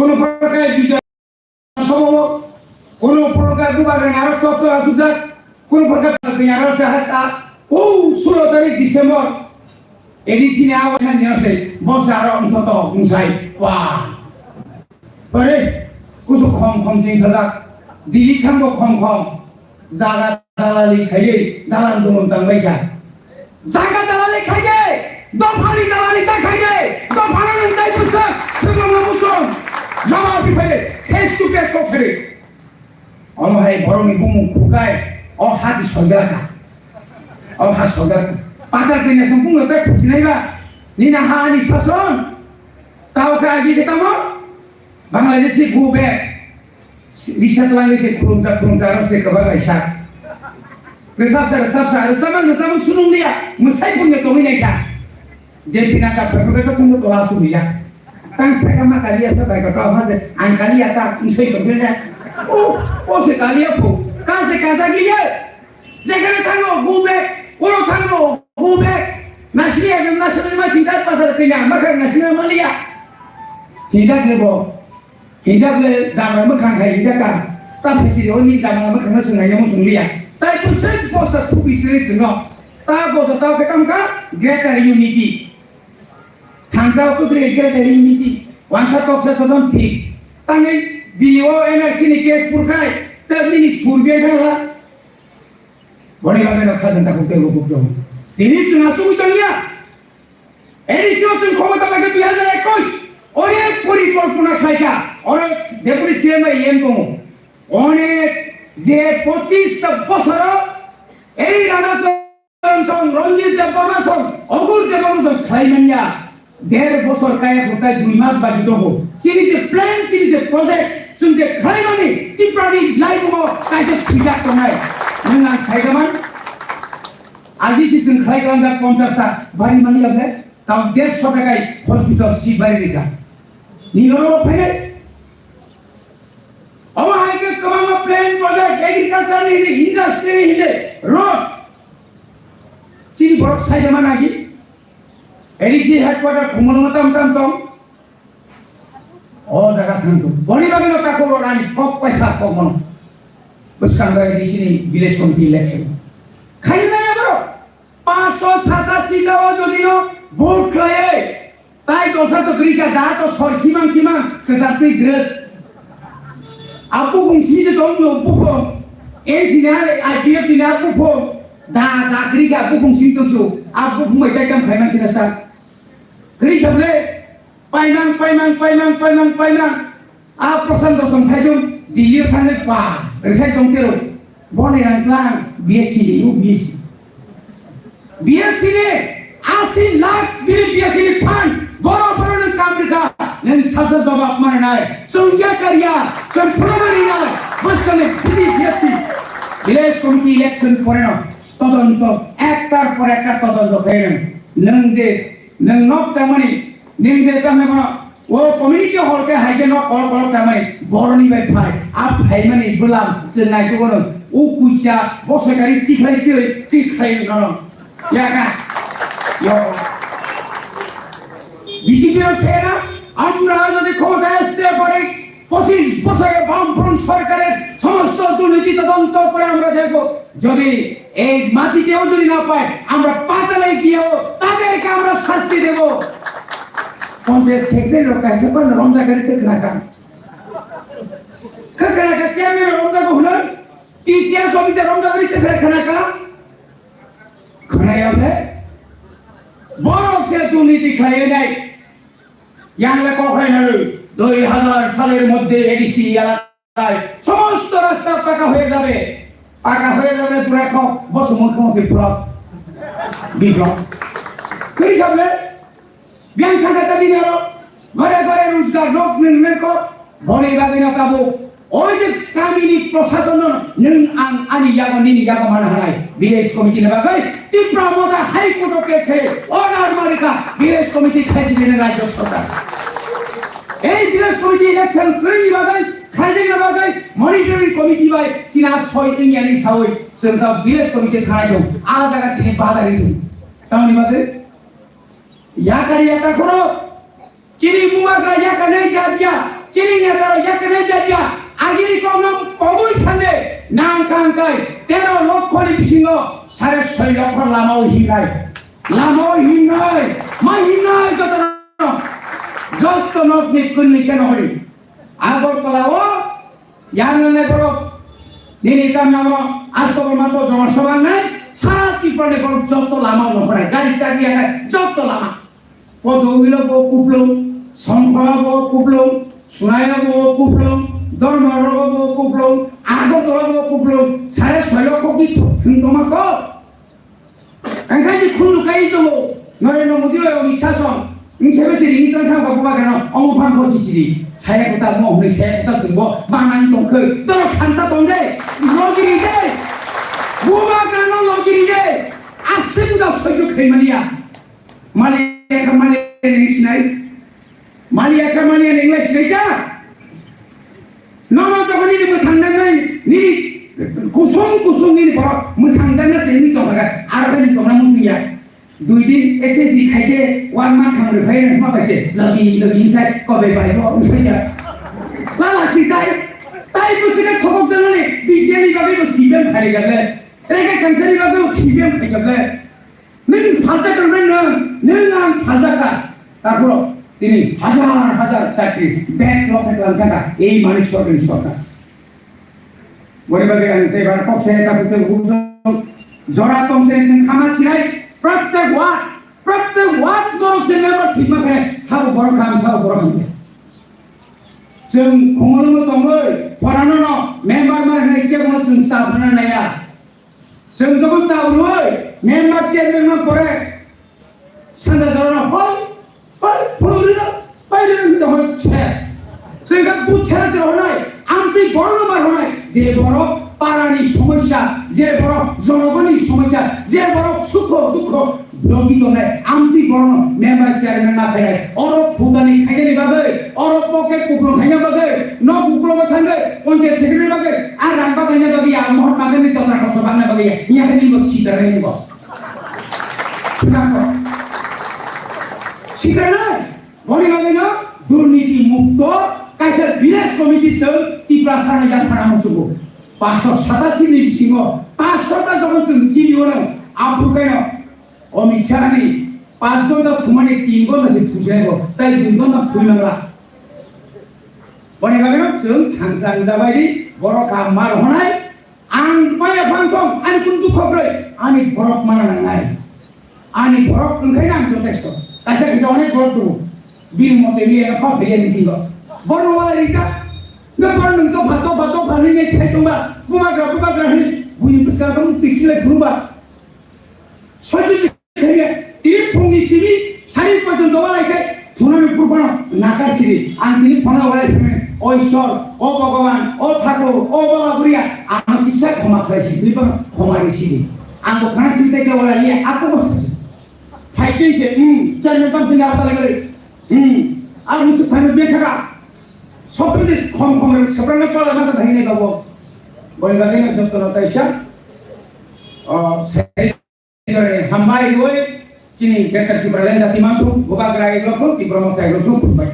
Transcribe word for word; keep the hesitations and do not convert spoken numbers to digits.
Kono prokhai bijoy sobo, kono prokhai bubagra narok sok sok asujak, kono prokhai twi narok se hata. O sulo tarik December, A D C ni awa nang nirok se, bosa aro wngthoto wngsai. Wa. Pare, kusu khom khom sing sajak, Delhi thango khom khom. Jaga dalali khaiwi dalan dumon tangbaikha. Jaga dalali khaikhe, dophani dalali ta khaikhe, dophano nwng tai bwswk, swkangno musong, jawab riphaide, face to face kok sari. Omo hai borokni bumung khukai, o hasi soigalaka. O ha soigalaka. Patar kanya song bumung tai phusinaiba, nina ha ani sason, tao kha agi khe tamo, Bangladeshi go back. Bisa twlangwi se khulumsa khulumsa aro se kwbang kaisa. Rwchapsa rwchapsa rwchapmang rwchapmang sunung liya mwsai phunge tongwi naikha. Je bina ka phaiphai khe thangwi tola surijak. Tang saka ma kaliya sa bai ka tong ha se ang kaliya ta mwsai tongphilya. O o se kaliya phu ka se kajak liya. Jekhane thango go back, oro thango go back. Nasiliya nasiliya ma singsa pasar kanya ma kha nasiliya maliya. Hijak nebo. Hijab le jamra mwkhang hai hijak ka. Ta phaichiri oni jamra mwkhang no swngnai no swng liya. Tai bwswk bosta thubi siri swngno. Ta bodo ta khe tamo kha greater unity. Thansa o kwbri greater unity. Wansa toksa sodon thik. Tangwi D O N R C ni case purkhai. Ta nini surbe thangla. Boni bagwi no khajang takhuk tei bukuk tongo. Tini chwng asugwi tongya. A D C o chwng khomota bai khe dui hajar ekwis. Onek porikolpona khlaikha. Oro deputy C M bai E M tongo. Onek je pochis ta bosoro ei Radha Charan song, Ranjit Debbarma song, Agur Debbarma song khlai manya. Der bosor kaya khutai dui mas bagi tongo. Chini je plan, chini je project, chwng je khlaimani Tiprani laimungo kaisa swijak tongnai. Nwng ang saigaman, agisi chwng khlai klamjak ponchas ta bari mani able, tamo dersho takai hospital si bari rika. Nino ro phainai. Omo hai khe kwbangma plan project, agriculture ni hindi, industry ni hindi, road. Chini borok saigaman agi. A D C headquarter Khumulwngo tam tam tong. O jaga thang thung. Boni bagwi no takhuk rok ani kok paikha kok mono. Bwskango A D C ni village committee election. Khaina ya bro. Panchsho satasi ta o jodi no vote khlaiwi. Tai dosa to krika da to sor khimang khimang kwchak twi drwk. Abu kung sini se tong yo buko. N C ni I P F ni na buko. Da da krika abu kung sini to su. Abu kung bai tai kam khaiman sina sa. Kri khable, paimang, paimang, paimang, paimang, paimang. A Prashanto Song Saijung, Delhi o thangwi pa, resai tong tero. Boni rang tlang, B S C ni, U B S C. B S C ni, asi lakh bini B S C ni phan, boro boro nwng kam rikha, nwng sasa jawab manai nai. Chwng ya karya, chwng phunumani nai, bwskangni bini B S C. Village committee election poreno, todonto, ektar por ektar todonto khainai. Nwng je Nwng nok tangmani, nwng je tamni bono, o community hall khe hai khe nok kolok kolok tangmani, boroni bai phai, a phaimani bwlam se naitugwno, o kuisa, bo soikari tikhlai twi, tikhlai nono. Yaka, yo. B J P no se na, আমরা যদি ক্ষমতায় আসতে পারি, পঁচিশ বছরে বামফ্রন্ট সরকারের সমস্ত দুর্নীতি তদন্ত করে আমরা দেখব। যদি এই মাটিতেও যদি না পায়, আমরা পাতালে গিয়েও তাদেরকে আমরা শাস্তি দেব। পঞ্চায়েত সেক্রেটারি লোক আছে, কোন রমজান করে কে খানা খান? কে খানা খান? চেয়ারম্যান রমজান কো হুনার? টিসিআর সমিতি রমজান করে কে খানা খান? খানা হবে? বরং সে দুর্নীতি খাইয়ে নেয়। ইয়াংলে কখনো নয়, দুই হাজার সালের মধ্যে এডিসি এলাকায় সমস্ত রাস্তা পাকা হয়ে যাবে। পাকা হয়ে যাবে, দূরে রাখো, বসো মুখ্যমন্ত্রী ফ্লপ, বিপ্লব। Kiri kable, biyang thangka tadi naro, gore gore rojgar nok nirmai ko, boni bagwi no tabuk. Oi je kamini prosason no nwng ang ani yago nini yago mana hanai village committee ni bagwi Tipra Motha High Court o case khe order marika village committee khaisi dini rajya sarkar. Ei village committee election kwrwini bagwi khaijani bagwi monitoring committee bai china soi wngyani sawi chwng kha village committee thanai dong a jaga tini badari dong tamni bagwi yakari yata khoro. Chini bubagra yakarnai jat ya. Chini netarok yakarwi jadiya, agini kokno pogwi thangde, nang kang kai tero lokhoni bisingo sare soi lokho lamao hinai. Lamao hinai, ma hinai jotono, joto nokni kunni keno hori. Agartala o yang nang borok, nini tamnamo Asto Borma to jono sabang nai, sara Tripura ni borok joto lamao no hori, gari chari ya joto lama. Podowilo bo kuplung, Songkhola bo kuplung, Sunaya bo kuplung, Dharmanagar bo kuplung, Agartala bo kuplung, sare soyo kokni thung tongma kok. Angkha ji khunu kai tongo, Narendra Modi bai Amit Shah song, wngkhe bo siri wngkha kha bo bagano, omo phan bo sisiri, saya kota mo hwnwi saya kota sungbo, banang tongkhe, doro khansa tongde, logiri de, bo bagano logiri de, aswk da soijo khaimaniya. Maliya kha maliya neng sinai. Maliya kha maliya neng lai sinai kha. Nono jokhon nini mwthang nang nai, nini kusung kusung nini borok mwthang jana se nini tongkha kha. Aro khe nini tongna muchung ya. Dui din S S G khai khe one month thang rw phai rw ma bai se. Logi logi sai kobe bai bo sai ya. Lala si tai. Tai bo se thokok jana ni bigyan ni bagwi bo sibem khai gale. Rega kansani bagwi bo sibem khai gale. Nini phalsa tongmani nwng, nwng ang phalsa kha. Takhoro tini hajar hajar chakri bag lokhai tlang kha, ei Manik Sarkarni sarkar. Boni bagwi ang tei bara kok se ta pute bujong. Jora tong se sing khama sinai, pratyek ward, pratyek ward no se member thik ma khe, sabo borok ham, sabo borok ham. Chwng khumulwngo tongwi, phorano no member mar hinai kebo no chwng sa phana naiya. Chwng jokhon cha rwui member chairman man pore sanja jorano hoi, hoi, phunuk rino, pai rino hinwi hoi ses. Chwng khe buchara se honai, amtwi borokno bai honai, je borok parani somosya, je borok jonogoni somosya, je borok sukho dukho logi tongnai, amtwi borokno member chairman ma khainai. Oro phutani khainani bagwi, oro pocket kuplung khaina bagwi, nok uklogo thangwi, panchayat secretary bagwi, a rang bagaina bagwi, a Mahatma Gandhi totra koso bangna bagwi, ya khe ni bo sita nai ni bo. Sita ko. Sita nai. Boni bagwi no durniti mukto kaisa village committee chwng Tiprasa ni yak phana musugo. Paanch sho satasi ni bisingo paanch sho ta jokhon chwng chini ono, aphuru kaino Amit Shah ni paanch ghonta thumani tin ghonta se thusai bo, tai dui ghonta thui mangla. Boni bagwi no chwng thansa wngjabai di, borok kaham ma rohonai, ang maya phang thong, ani kun dukho kwrwi, ani borok mana nangnai. Ani borok wngkhaino ang jotesto. Kaisa kisa onek borok tongo. Bini mote liya kha phaiya ni thingo. Borno wala rika. Nge borok nwng topha, topha, topha hinwi nai sai tongba. Bubagra, bubagra hinwi buini bwskango tong twi khlai phunukba. Soitu Khe tini phungni simi sari porjonto walai khe thunani purbono nakar siri. Ang tini phone walai phone, "O Ishwar, o Bhagavan, o Thakur, o Baba Buria, ano kisa khoma khlai si, tini bono khoma ri siri." Ang bo khana simi tai walai liya, ako bo sasi. Phai tei se, hmm, chairman tam sini apa lagi? Hmm, ang musu phai be khaga. Sopin des khom khom re, sopin na pala mata bahine babo. Boi bagina jotto na taisa. Oh, sai Hambai rwui chini Greater Tipraland dati mangthung, bubagra rok rok, Tipra Motha rok rok rok, khulumbai.